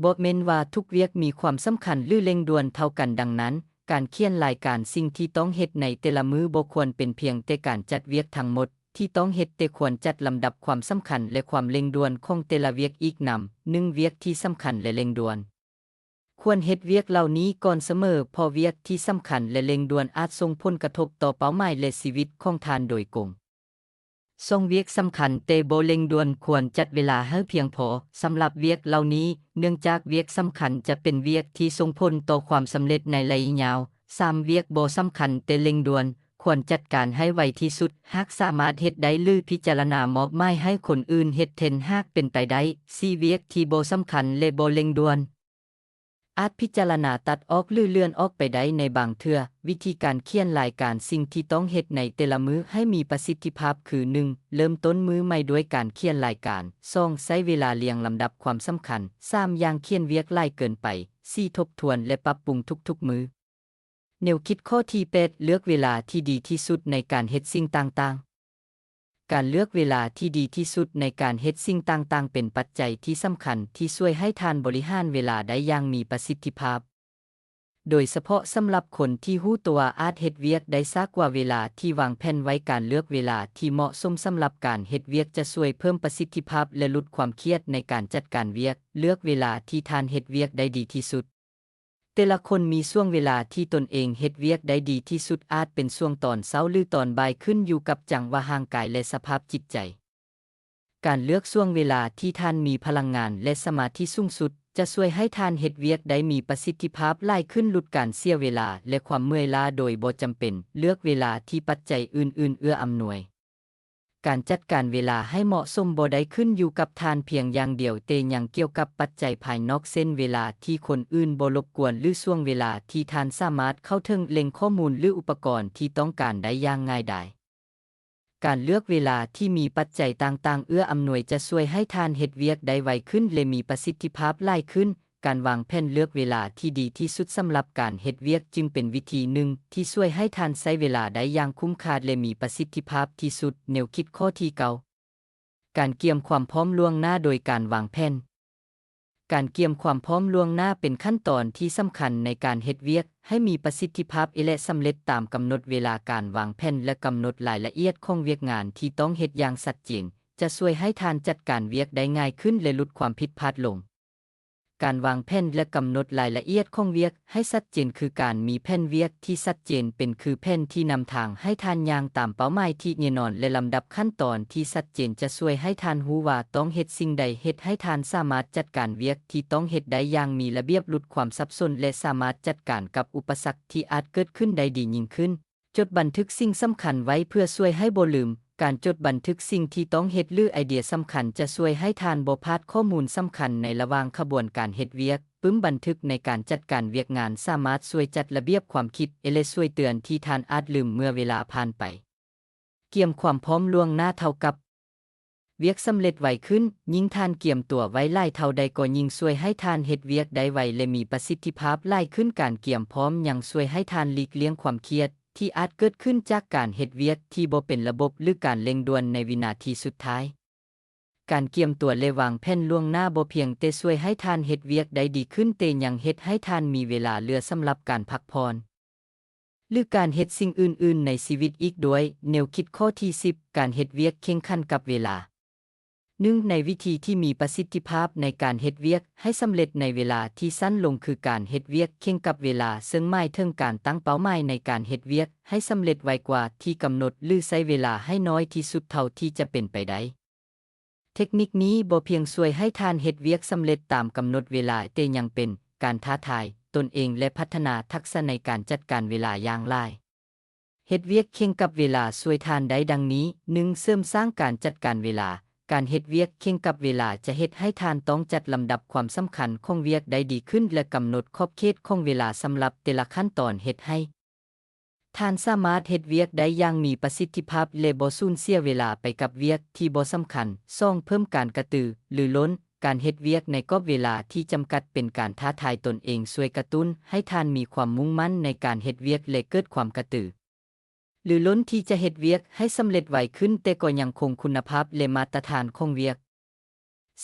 ບໍ່ແມ່ນວ່າທຸກວຽກມີຄວາມສຳຄັນ ຫຼື ເລັ່ງດ່ວນເທົ່າກັນ, ດັ່ງນັ້ນ, ການຂຽນລາຍການສິ່ງທີ່ຕ້ອງເຮັດໃນແຕ່ລະມື້ບໍ່ຄວນເປັນພຽງແຕ່ການຈັດວຽກທັງໝົດທີ່ຕ້ອງເຮັດ, ແຕ່ຄວນຈັດລຳດັບຄວາມສຳຄັນ ແລະ ຄວາມເລັ່ງດ່ວນຂອງແຕ່ລະວຽກອີກນຳ, ໜຶ່ງ ວຽກທີ່ສຳຄັນ ແລະ ເລັ່ງດ່ວນ. ຄວນເຮັດວຽກເຫຼົ່ານີ້ກ່ອນສະເໝີ, ເພາະວຽກທີ່ສຳຄັນ ແລະ ເລັ່ງດ່ວນອາດສົ່ງຜົນກະທົບຕໍ່ເປົ້າໝາຍ ແລະ ຊີວິດຂອງທ່ານໂດຍກົງ. ສອງ ວຽກສຳຄັນແຕ່ບໍ່ເລັ່ງດ່ວນ, ຄວນຈັດເວລາໃຫ້ພຽງພໍສຳລັບວຽກເຫຼົ່ານີ້, ເນື່ອງຈາກວຽກສຳຄັນຈະເປັນວຽກທີ່ສົ່ງຜົນຕໍ່ຄວາມສຳເລັດໃນໄລຍະຍາວ. ສາມ ວຽກບໍ່ສຳຄັນແຕ່ເລັ່ງດ່ວນ, ຄວນຈັດການໃຫ້ໄວທີ່ສຸດ ຫາກສາມາດເຮັດໄດ້ ຫຼື ພິຈາລະນາມອບໝາຍໃຫ້ຄົນອື່ນເຮັດແທນຫາກເປັນໄປໄດ້. ສີ່ ວຽກທີ່ບໍ່ສຳຄັນ ແລະ ບໍ່ເລັ່ງດ່ວນ ອາດພິຈາລະນາຕັດອອກ ຫຼື ເລື່ອນອອກໄປໄດ້ໃນບາງເທື່ອ. ວິທີການຂຽນລາຍການສິ່ງທີ່ຕ້ອງເຮັດໃນແຕ່ລະມື້ໃຫ້ມີປະສິດທິພາບຄື ໜຶ່ງ ເລີ່ມຕົ້ນມື້ໃໝ່ດ້ວຍການຂຽນລາຍການ, ສອງ ໃຊ້ເວລາລຽງລຳດັບຄວາມສຳຄັນ, ສາມ ຢ່າຂຽນວຽກຫຼາຍເກີນໄປ, ສີ່ ທົບທວນ ແລະ ປັບປຸງທຸກໆມື້. ແນວຄິດຂໍ້ທີແປດ ເລືອກເວລາທີ່ດີທີ່ສຸດໃນການເຮັດສິ່ງຕ່າງໆ. ການເລືອກເວລາທີ່ດີທີ່ສຸດໃນການເຮັດສິ່ງຕ່າງໆ ເປັນປັດໄຈທີ່ສຳຄັນທີ່ຊ່ວຍໃຫ້ທ່ານບໍລິຫານເວລາໄດ້ຢ່າງມີປະສິດທິພາບ, ໂດຍສະເພາະສຳລັບຄົນທີ່ຮູ້ຕົວອາດເຮັດວຽກໄດ້ຊ້າກວ່າເວລາທີ່ວາງແຜນໄວ້. ການເລືອກເວລາທີ່ເໝາະສົມສຳລັບການເຮັດວຽກຈະຊ່ວຍເພີ່ມປະສິດທິພາບ ແລະ ຫຼຸດຄວາມຄຽດໃນການຈັດການວຽກ. ເລືອກເວລາທີ່ທ່ານເຮັດວຽກໄດ້ດີທີ່ສຸດ. ແຕ່ລະຄົນມີຊ່ວງເວລາທີ່ຕົນເອງເຮັດວຽກໄດ້ດີທີ່ສຸດ, ອາດເປັນຊ່ວງຕອນເຊົ້າ ຫຼື ຕອນບ່າຍ, ຂຶ້ນຢູ່ກັບຈັງຫວະຮ່າງກາຍ ແລະ ສະພາບຈິດໃຈ. ການເລືອກຊ່ວງເວລາທີ່ທ່ານມີພະລັງງານ ແລະ ສະມາທິສູງສຸດ ຈະຊ່ວຍໃຫ້ທ່ານເຮັດວຽກໄດ້ມີປະສິດທິພາບຫຼາຍຂຶ້ນ, ຫຼຸດການເສຍເວລາ ແລະ ຄວາມເມື່ອຍລ້າໂດຍບໍ່ຈຳເປັນ. ເລືອກເວລາທີ່ປັດໄຈອື່ນໆເອື້ອອຳນວຍ. ການຈັດການເວລາໃຫ້ເໝາະສົມບໍ່ໄດ້ຂຶ້ນຢູ່ກັບທ່ານພຽງຢ່າງດຽວ, ແຕ່ຍັງກ່ຽວກັບປັດໄຈພາຍນອກ ເຊັ່ນ ເວລາທີ່ຄົນອື່ນບໍ່ລົບກວນ ຫຼື ຊ່ວງເວລາທີ່ທ່ານສາມາດເຂົ້າເຖິງແຫຼ່ງຂໍ້ມູນ ຫຼື ອຸປະກອນທີ່ຕ້ອງການໄດ້ຢ່າງງ່າຍດາຍ. ການເລືອກເວລາທີ່ມີປັດໄຈຕ່າງໆເອື້ອອຳນວຍຈະຊ່ວຍໃຫ້ທ່ານເຮັດວຽກໄດ້ໄວຂຶ້ນ ແລະ ມີປະສິດທິພາບຫຼາຍຂຶ້ນ. ການວາງແຜນເລືອກເວລາທີ່ດີທີ່ສຸດສຳລັບການເຮັດວຽກຈຶ່ງເປັນວິທີໜຶ່ງທີ່ຊ່ວຍໃຫ້ທ່ານໃຊ້ເວລາໄດ້ຢ່າງຄຸ້ມຄ່າ ແລະ ມີປະສິດທິພາບທີ່ສຸດ. ແນວຄິດຂໍ້ທີເກົ້າ ການກຽມຄວາມພ້ອມລ່ວງໜ້າໂດຍການວາງແຜນ. ການກຽມຄວາມພ້ອມລ່ວງໜ້າເປັນຂັ້ນຕອນທີ່ສຳຄັນໃນການເຮັດວຽກໃຫ້ມີປະສິດທິພາບ ແລະ ສຳເລັດຕາມກຳນົດເວລາ. ການວາງແຜນ ແລະ ກຳນົດລາຍລະອຽດຂອງວຽກງານທີ່ຕ້ອງເຮັດຢ່າງຊັດເຈນ ຈະຊ່ວຍໃຫ້ທ່ານຈັດການວຽກໄດ້ງ່າຍຂຶ້ນ ແລະ ຫຼຸດຄວາມຜິດພາດລົງ. ການວາງແຜນ ແລະ ກຳນົດລາຍລະອຽດຂອງວຽກໃຫ້ຊັດເຈນ ຄືການມີແຜນວຽກທີ່ຊັດເຈນ ເປັນຄືແຜນທີ່ນຳທາງໃຫ້ທ່ານຍ່າງຕາມເປົ້າໝາຍທີ່ແນ່ນອນ ແລະ ລຳດັບຂັ້ນຕອນທີ່ຊັດເຈນ ຈະຊ່ວຍໃຫ້ທ່ານຮູ້ວ່າຕ້ອງເຮັດສິ່ງໃດ, ເຮັດໃຫ້ທ່ານສາມາດຈັດການວຽກທີ່ຕ້ອງເຮັດໄດ້ຢ່າງມີລະບຽບ, ຫຼຸດຄວາມສັບສົນ ແລະ ສາມາດຈັດການກັບອຸປະສັກທີ່ອາດເກີດຂຶ້ນໄດ້ດີຍິ່ງຂຶ້ນ. ຈົດບັນທຶກສິ່ງສຳຄັນໄວ້ເພື່ອຊ່ວຍໃຫ້ບໍ່ລືມ. ການຈົດບັນທຶກສິ່ງທີ່ຕ້ອງເຮັດ ຫຼື ໄອເດຍສຳຄັນ ຈະຊ່ວຍໃຫ້ທ່ານບໍ່ພາດຂໍ້ມູນສຳຄັນໃນລະຫວ່າງຂະບວນການເຮັດວຽກ. ປຶ້ມບັນທຶກໃນການຈັດການວຽກງານ ສາມາດຊ່ວຍຈັດລະບຽບຄວາມຄິດ ແລະ ຊ່ວຍເຕືອນທີ່ທ່ານອາດລືມເມື່ອເວລາຜ່ານໄປ. ກຽມຄວາມພ້ອມລ່ວງໜ້າເທົ່າກັບວຽກສຳເລັດໄວຂຶ້ນ. ຍິ່ງທ່ານກຽມຕົວໄວຫຼາຍເທົ່າໃດ ກໍຍິ່ງຊ່ວຍໃຫ້ທ່ານເຮັດວຽກໄດ້ໄວ ແລະ ມີປະສິດທິພາບຫຼາຍຂຶ້ນ. ການກຽມພ້ອມຍັງຊ່ວຍໃຫ້ທ່ານຫຼີກລ່ຽງຄວາມຄຽດທີ່ອາດເກີດຂຶ້ນຈາກການເຮັດວຽກທີ່ບໍ່ເປັນລະບົບ ຫຼື ການເລັ່ງດ່ວນໃນວິນາທີສຸດທ້າຍ. ການກຽມຕົວ ແລະ ວາງແຜນລ່ວງໜ້າບໍ່ພຽງແຕ່ຊ່ວຍໃຫ້ທ່ານເຮັດວຽກໄດ້ດີຂຶ້ນ, ແຕ່ຍັງເຮັດໃຫ້ທ່ານມີເວລາເຫຼືອສຳລັບການພັກຜ່ອນ ຫຼື ການເຮັດສິ່ງອື່ນໆໃນຊີວິດອີກດ້ວຍ. ແນວຄິດຂໍ້ທີສິບ ການເຮັດວຽກແຂ່ງຂັນກັບເວລາ. ໜຶ່ງໃນວິທີທີ່ມີປະສິດທິພາບໃນການເຮັດວຽກໃຫ້ສຳເລັດໃນເວລາທີ່ສັ້ນລົງ ຄືການເຮັດວຽກແຂ່ງກັບເວລາ, ເຊິ່ງໝາຍເຖິງການຕັ້ງເປົ້າໝາຍໃນການເຮັດວຽກໃຫ້ສຳເລັດໄວກວ່າທີ່ກຳນົດ ຫຼື ໃຊ້ເວລາໃຫ້ນ້ອຍທີ່ສຸດເທົ່າທີ່ຈະເປັນໄປໄດ້. ເທັກນິກນີ້ບໍ່ພຽງຊ່ວຍໃຫ້ທ່ານເຮັດວຽກສຳເລັດຕາມກຳນົດເວລາ, ແຕ່ຍັງເປັນການທ້າທາຍຕົນເອງ ແລະ ພັດທະນາທັກສະໃນການຈັດການເວລາຢ່າງຫຼາຍ. ເຮັດວຽກແຂ່ງກັບເວລາຊ່ວຍທ່ານໄດ້ດັ່ງນີ້: ໜຶ່ງ ເສີມສ້າງການຈັດການເວລາ. ການເຮັດວຽກແຂ່ງກັບເວລາຈະເຮັດໃຫ້ທ່ານຕ້ອງຈັດລຳດັບຄວາມສຳຄັນຂອງວຽກໄດ້ດີຂຶ້ນ ແລະ ກຳນົດຂອບເຂດຂອງເວລາສຳລັບແຕ່ລະຂັ້ນຕອນ, ເຮັດໃຫ້ ທ່ານສາມາດເຮັດວຽກໄດ້ຢ່າງມີປະສິດທິພາບ ແລະ ບໍ່ສູນເສຍເວລາໄປກັບວຽກທີ່ບໍ່ສຳຄັນ. ສອງ ເພີ່ມການກະຕືລືລົ້ນ. ການເຮັດວຽກໃນກອບເວລາທີ່ຈຳກັດເປັນການທ້າທາຍຕົນເອງ, ຊ່ວຍກະຕຸ້ນໃຫ້ທ່ານມີຄວາມມຸ່ງໝັ້ນໃນການເຮັດວຽກ ແລະ ເກີດຄວາມກະຕືລືລົ້ນທີ່ຈະເຮັດວຽກໃຫ້ສຳເລັດໄວຂຶ້ນ, ແຕ່ກໍຍັງຄົງຄຸນນະພາບ ແລະ ມາດຕະຖານຂອງວຽກ.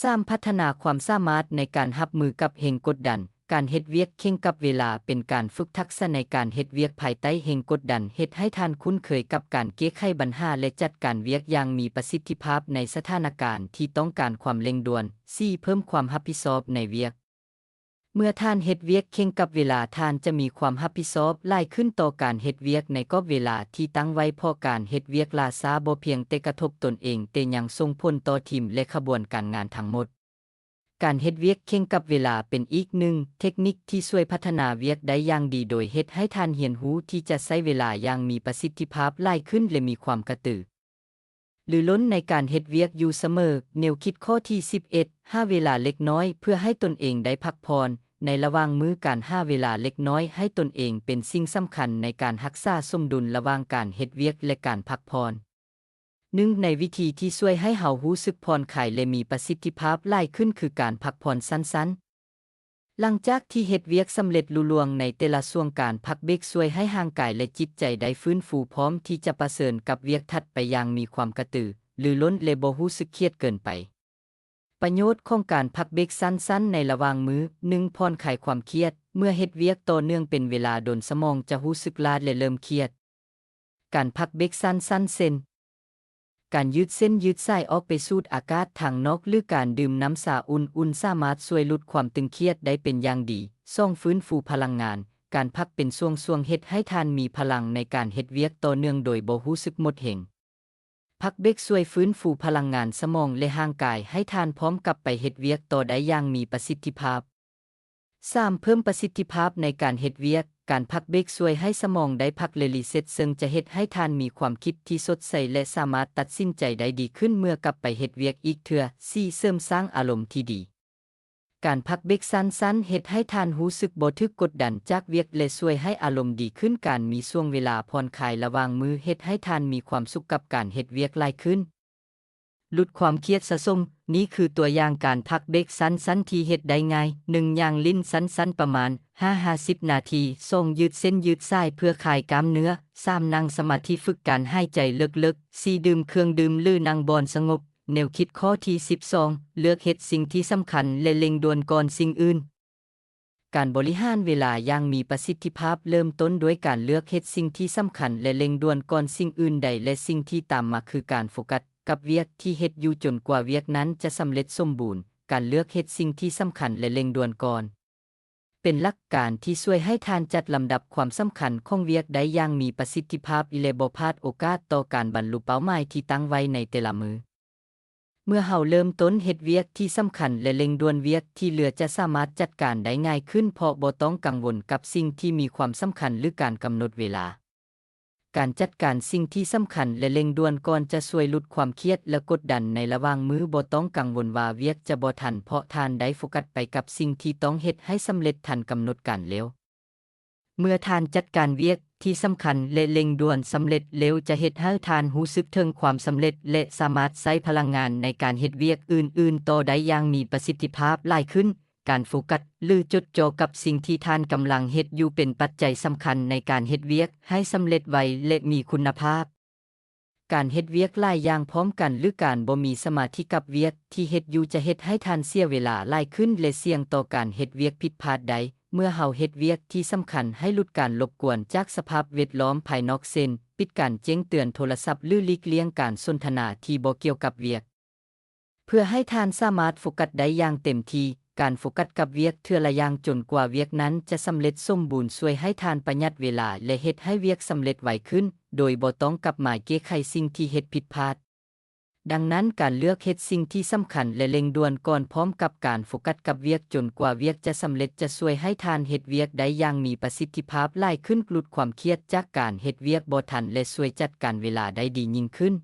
ສາມ ພັດທະນາຄວາມສາມາດໃນການຮັບມືກັບແຮງກົດດັນ. ການເຮັດວຽກແຂ່ງກັບເວລາເປັນການຝຶກທັກສະໃນການເຮັດວຽກພາຍໃຕ້ແຮງກົດດັນ, ເຮັດໃຫ້ທ່ານຄຸ້ນເຄີຍກັບການແກ້ໄຂບັນຫາ ແລະ ຈັດການວຽກຢ່າງມີປະສິດທິພາບໃນສະຖານະການທີ່ຕ້ອງການຄວາມເລັ່ງດ່ວນ. ສີ່ ເພີ່ມຄວາມຮັບຜິດຊອບໃນວຽກ. ເມື່ອທ່ານເຮັດວຽກແຂ່ງກັບເວລາ, ທ່ານຈະມີຄວາມຮັບຜິດຊອບຫຼາຍຂຶ້ນຕໍ່ການເຮັດວຽກໃນກອບເວລາທີ່ຕັ້ງໄວ້, ເພາະການເຮັດວຽກລ່າຊ້າບໍ່ພຽງແຕ່ກະທົບຕົນເອງ, ແຕ່ຍັງສົ່ງຜົນຕໍ່ທີມ ແລະ ຂະບວນການງານທັງໝົດ. ການເຮັດວຽກແຂ່ງກັບເວລາເປັນອີກໜຶ່ງເທັກນິກທີ່ຊ່ວຍພັດທະນາວຽກໄດ້ຢ່າງດີ, ໂດຍເຮັດໃຫ້ທ່ານຮຽນຮູ້ທີ່ຈະໃຊ້ເວລາຢ່າງມີປະສິດທິພາບຫຼາຍຂຶ້ນ ແລະ ມີຄວາມກະຕື ຫຼືລົ້ນໃນການເຮັດວຽກຢູ່ສະເໝີ. ແນວຄິດຂໍ້ທີສິບເອັດ ຫາເວລາເລັກນ້ອຍເພື່ອໃຫ້ຕົນເອງໄດ້ພັກຜ່ອນໃນລະຫວ່າງມື້. ການຫາເວລາເລັກນ້ອຍໃຫ້ຕົນເອງເປັນສິ່ງສຳຄັນໃນການຮັກສາສົມດຸນລະຫວ່າງການເຮັດວຽກ ແລະ ການພັກຜ່ອນ. ໜຶ່ງໃນວິທີທີ່ຊ່ວຍໃຫ້ເຮົາຮູ້ສຶກຜ່ອນຄາຍ ແລະ ມີປະສິດທິພາບຫຼາຍຂຶ້ນ ຄືການພັກຜ່ອນສັ້ນໆ. ຫຼັງຈາກທີ່ເຮັດວຽກສຳເລັດລຸລ່ວງໃນແຕ່ລະຊ່ວງ, ການພັກເບກຊ່ວຍໃຫ້ຮ່າງກາຍ ແລະ ຈິດໃຈໄດ້ຟື້ນຟູ ພ້ອມທີ່ຈະປະເຊີນກັບວຽກຖັດໄປຢ່າງມີຄວາມກະຕືລືລົ້ນ ແລະ ບໍ່ຮູ້ສຶກຄຽດເກີນໄປ. ປະໂຫຍດຂອງການພັກເບກສັ້ນໆໃນລະຫວ່າງມື້. ໜຶ່ງ ຜ່ອນຄາຍຄວາມຄຽດ. ເມື່ອເຮັດວຽກຕໍ່ເນື່ອງເປັນເວລາດົນ, ສະໝອງຈະຮູ້ສຶກລ້າ ແລະ ເລີ່ມຄຽດ. ການພັກເບກສັ້ນໆ ເຊັ່ນ ການຍືດເສັ້ນຍືດສາຍ, ອອກໄປສູດອາກາດທາງນອກ ຫຼື ການດື່ມນ້ຳຊາອຸ່ນໆ ສາມາດຊ່ວຍຫຼຸດຄວາມຕຶງຄຽດໄດ້ເປັນຢ່າງດີ. ສອງ ຟື້ນຟູພະລັງງານ. ການພັກເປັນຊ່ວງໆເຮັດໃຫ້ທ່ານມີພະລັງໃນການເຮັດວຽກຕໍ່ເນື່ອງໂດຍບໍ່ຮູ້ສຶກໝົດແຮງ. ພັກເບກຊ່ວຍຟື້ນຟູພະລັງງານສະໝອງ ແລະ ຮ່າງກາຍໃຫ້ທ່ານພ້ອມກັບໄປເຮັດວຽກຕໍ່ໄດ້ຢ່າງມີປະສິດທິພາບ. ສາມ ເພີ່ມປະສິດທິພາບໃນການເຮັດວຽກ. ການພັກເບກຊ່ວຍໃຫ້ສະໝອງໄດ້ພັກ ແລະ ຣີເຊັດ, ເຊິ່ງຈະເຮັດໃຫ້ທ່ານມີຄວາມຄິດທີ່ສົດໃສ ແລະ ສາມາດຕັດສິນໃຈໄດ້ດີຂຶ້ນເມື່ອກັບໄປເຮັດວຽກອີກເທື່ອ. ສີ່ ເສີມສ້າງອາລົມທີ່ດີ. ການພັກເບກສັ້ນໆເຮັດໃຫ້ທ່ານຮູ້ສຶກບໍ່ຖືກກົດດັນຈາກວຽກ ແລະ ຊ່ວຍໃຫ້ອາລົມດີຂຶ້ນ. ການມີຊ່ວງເວລາຜ່ອນຄາຍລະຫວ່າງມື້ເຮັດໃຫ້ທ່ານມີຄວາມສຸກກັບການເຮັດວຽກຫຼາຍຂຶ້ນ. ຫຼຸດຄວາມຄຽດສະສົມ. ນີ້ຄືຕົວຢ່າງການພັກເບກສັ້ນໆທີ່ເຮັດໄດ້ງ່າຍ. ໜຶ່ງ ຍ່າງຫຼິ້ນສັ້ນໆປະມານຫ້າຫາສິບນາທີ. ສອງ ຍືດເສັ້ນຍືດສາຍເພື່ອຄາຍກ້າມເນື້ອ. ສາມ ນັ່ງສະມາທິຝຶກການຫາຍໃຈເລິກໆ. ສີ່ ດື່ມເຄື່ອງດື່ມ ຫຼື ນັ່ງບ່ອນສະຫງົບ. ແນວຄິດຂໍ້ທີສິບສອງ ເລືອກເຮັດສິ່ງທີ່ສຳຄັນ ແລະ ເລັ່ງດ່ວນກ່ອນສິ່ງອື່ນ. ການບໍລິຫານເວລາຢ່າງມີປະສິດທິພາບເລີ່ມຕົ້ນດ້ວຍການເລືອກເຮັດສິ່ງທີ່ສຳຄັນ ແລະ ເລັ່ງດ່ວນກ່ອນສິ່ງອື່ນໃດ ແລະ ສິ່ງທີ່ຕາມມາຄືການໂຟກັດກັບວຽກທີ່ເຮັດຢູ່ຈົນກວ່າວຽກນັ້ນຈະສຳເລັດສົມບູນ. ການເລືອກເຮັດສິ່ງທີ່ສຳຄັນ ແລະ ເລັ່ງດ່ວນກ່ອນ ເປັນຫຼັກການທີ່ຊ່ວຍໃຫ້ທ່ານຈັດລຳດັບຄວາມສຳຄັນຂອງວຽກໄດ້ຢ່າງມີປະສິດທິພາບ ແລະ ບໍ່ພາດໂອກາດຕໍ່ການບັນລຸເປົ້າໝາຍທີ່ຕັ້ງໄວ້ໃນແຕ່ລະມື້. ເມື່ອເຮົາເລີ່ມຕົ້ນເຮັດວຽກທີ່ສຳຄັນ ແລະ ເລັ່ງດ່ວນ, ວຽກທີ່ເຫຼືອຈະສາມາດຈັດການໄດ້ງ່າຍຂຶ້ນ ເພາະບໍ່ຕ້ອງກັງວົນກັບສິ່ງທີ່ມີຄວາມສຳຄັນ ຫຼື ການກຳນົດເວລາ. ການຈັດການສິ່ງທີ່ສຳຄັນ ແລະ ເລັ່ງດ່ວນກ່ອນຈະຊ່ວຍຫຼຸດຄວາມຄຽດ ແລະ ກົດດັນໃນລະຫວ່າງມື້. ບໍ່ຕ້ອງກັງວົນວ່າວຽກຈະບໍ່ທັນ, ເພາະທ່ານໄດ້ໂຟກັສໄປກັບສິ່ງທີ່ຕ້ອງເຮັດໃຫ້ສຳເລັດທັນກຳນົດການແລ້ວ. ເມື່ອທ່ານຈັດການວຽກທີ່ສຳຄັນ ແລະ ເລັ່ງດ່ວນສຳເລັດແລ້ວ, ຈະເຮັດໃຫ້ທ່ານຮູ້ສຶກເຖິງຄວາມສຳເລັດ ແລະ ສາມາດໃຊ້ພະລັງງານໃນການເຮັດວຽກອື່ນໆຕໍ່ໄດ້ຢ່າງມີປະສິດທິພາບຫຼາຍຂຶ້ນ. ການໂຟກັສ ຫຼື ຈົດຈ່ອກັບສິ່ງທີ່ທ່ານກຳລັງເຮັດຢູ່ ເປັນປັດໄຈສຳຄັນໃນການເຮັດວຽກໃຫ້ສຳເລັດໄວ ແລະ ມີຄຸນນະພາບ. ການເຮັດວຽກຫຼາຍຢ່າງພ້ອມກັນ ຫຼື ການບໍ່ມີສະມາທິກັບວຽກທີ່ເຮັດຢູ່ ຈະເຮັດໃຫ້ທ່ານເສຍເວລາຫຼາຍຂຶ້ນ ແລະ ສ່ຽງຕໍ່ການເຮັດວຽກຜິດພາດໄດ້. ເມື່ອເຮົາເຮັດວຽກທີ່ສຳຄັນ, ໃຫ້ຫຼຸດການລົບກວນຈາກສະພາບແວດລ້ອມພາຍນອກ ເຊັ່ນ ປິດການແຈ້ງເຕືອນໂທລະສັບ ຫຼື ຫຼີກລ່ຽງການສົນທະນາທີ່ບໍ່ກ່ຽວກັບວຽກ. ເພື່ອໃຫ້ທ່ານສາມາດໂຟກັສໄດ້ຢ່າງເຕັມທີ່, ການໂຟກັສກັບວຽກເທື່ອລະຢ່າງຈົນກວ່າວຽກນັ້ນຈະສຳເລັດສົມບູນ ຊ່ວຍໃຫ້ທ່ານປະຢັດເວລາ ແລະ ເຮັດໃຫ້ວຽກສຳເລັດໄວຂຶ້ນ ໂດຍບໍ່ຕ້ອງກັບມາແກ້ໄຂສິ່ງທີ່ເຮັດຜິດພາດ. ດັ່ງນັ້ນ, ການເລືອກເຮັດສິ່ງທີ່ສຳຄັນ ແລະ ເລັ່ງດ່ວນກ່ອນ ພ້ອມກັບການໂຟກັສກັບວຽກຈົນກວ່າວຽກຈະສຳເລັດ ຈະຊ່ວຍໃຫ້ທ່ານເຮັດວຽກໄດ້ຢ່າງມີປະສິດທິພາບຫຼາຍຂຶ້ນ, ຫຼຸດຄວາມຄຽດຈາກການເຮັດວຽກບໍ່ທັນ ແລະ ຊ່ວຍຈັດການເວລາໄດ້ດີຍິ່ງຂຶ້ນ.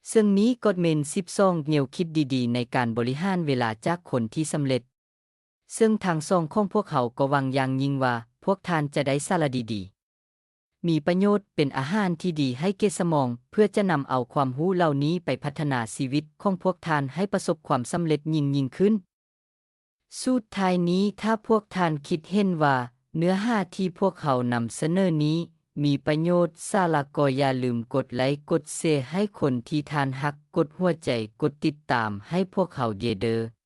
ເຊິ່ງນີ້ກໍແມ່ນສິບສອງແນວຄິດດີໆໃນການບໍລິຫານເວລາຈາກຄົນທີ່ສຳເລັດ. ເຊິ່ງທັງສອງຂອງພວກເຮົາກໍຫວັງຢ່າງຍິ່ງວ່າ ພວກທ່ານຈະໄດ້ສາລະດີໆ, ມີປະໂຫຍດ, ເປັນອາຫານທີ່ດີໃຫ້ແກ່ສະໝອງ, ເພື່ອຈະນຳເອົາຄວາມຮູ້ເຫຼົ່ານີ້ໄປພັດທະນາຊີວິດຂອງພວກທ່ານໃຫ້ປະສົບຄວາມສຳເລັດຍິ່ງໆຂຶ້ນ. ສຸດທ້າຍນີ້, ຖ້າພວກທ່ານຄິດເຫັນວ່າເນື້ອຫາທີ່ພວກເຮົານຳສະເໜີນີ້ມີປະໂຫຍດ, ສາລະ, ກໍຢ່າລືມກົດໄລ, ກົດແຊໃຫ້ຄົນທີ່ທ່ານຮັກ, ກົດຫົວໃຈ, ກົດຕິດຕາມໃຫ້ພວກເຮົາເດີ.